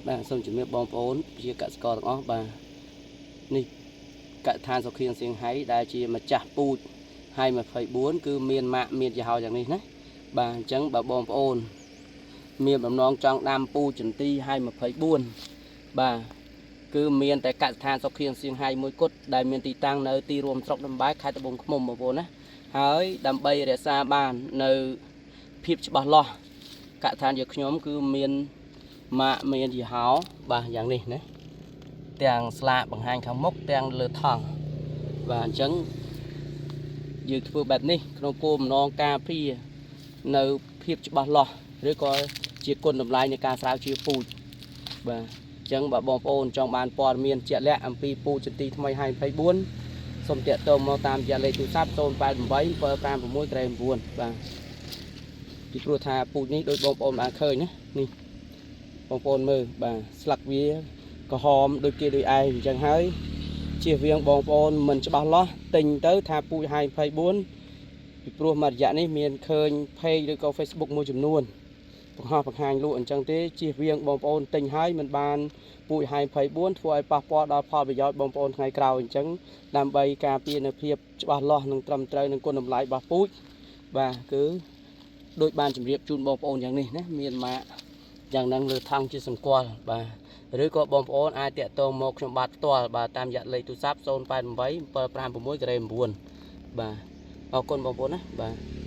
បាទសូមជំរាបបងប្អូនជាកសិករទាំងអស់បាទនេះកសិដ្ឋានសុខៀងសៀងហៃដែលជាម្ចាស់ពូជហៃ24គឺមានម៉ាកមានយីហោយ៉ាងនេះណាបាទអញ្ចឹងបើបងប្អូន មានបំណងចង់ដាំពូជចន្ទីហៃ24បាទគឺមានតែកសិដ្ឋានសុខៀងសៀងហៃមួយគត់ដែលមានទីតាំងនៅទីរួមស្រុកដំបែកខេត្តត្បូងឃ្មុំបងប្អូនណាហើយដើម្បីរក្សាបាននៅភាពច្បាស់លាស់កសិដ្ឋានជាខ្ញុំគឺមាន ម៉ាកមានយីហោបាទយ៉ាងនេះណាទាំងស្លាកបង្ហាញខាងមុខទាំងលើថង់បាទអញ្ចឹងយើងធ្វើបែបនេះក្នុងគោលបំណងការពារនៅភាពច្បាស់លាស់ឬក៏ជាគុណតម្លៃនៃការស្រាវជ្រាវពូជបាទអញ្ចឹងបើបងប្អូនចង់បានព័ត៌មានជាក់លាក់អំពីពូជចន្ទីថ្មីហៃ24សូមទាក់ទងមកតាមរយៈលេខទូរស័ព្ទ088 756 9បាទពីព្រោះថាពូជនេះដូចបងប្អូនបានឃើញណានេះ បងប្អូនមើលបាទស្លឹកវាក្រហមដូចគេដូចឯងអញ្ចឹងហើយជៀសវាងបងប្អូនមិនច្បាស់លាស់ទិញទៅថាពូជហៃ24ពីព្រោះមួយរយៈនេះមានឃើញ page ឬក៏ Facebook មួយចំនួនបង្ហោះបង្ហាញលក់អញ្ចឹងទេជៀសវាងបងប្អូនទិញហើយមិនបានពូជហៃ24ធ្វើឲ្យប៉ះពាល់ដល់ផលប្រយោជន៍បងប្អូនថ្ងៃក្រោយអញ្ចឹងដើម្បីការពារនៅភាពច្បាស់លាស់និងត្រឹមត្រូវនឹងគុណតម្លៃរបស់ពូជបាទគឺដូចបានជម្រាបជូនបងប្អូនយ៉ាងនេះណាមានម៉ាក យ៉ាងហ្នឹងលើថង់ជាសម្គាល់បាទឬក៏បងប្អូនអាចទាក់ទងមកខ្ញុំបាទផ្ទាល់បាទតាមរយៈលេខទូរស័ព្ទ088 756 9បាទអរគុណបងប្អូនណាបាទ។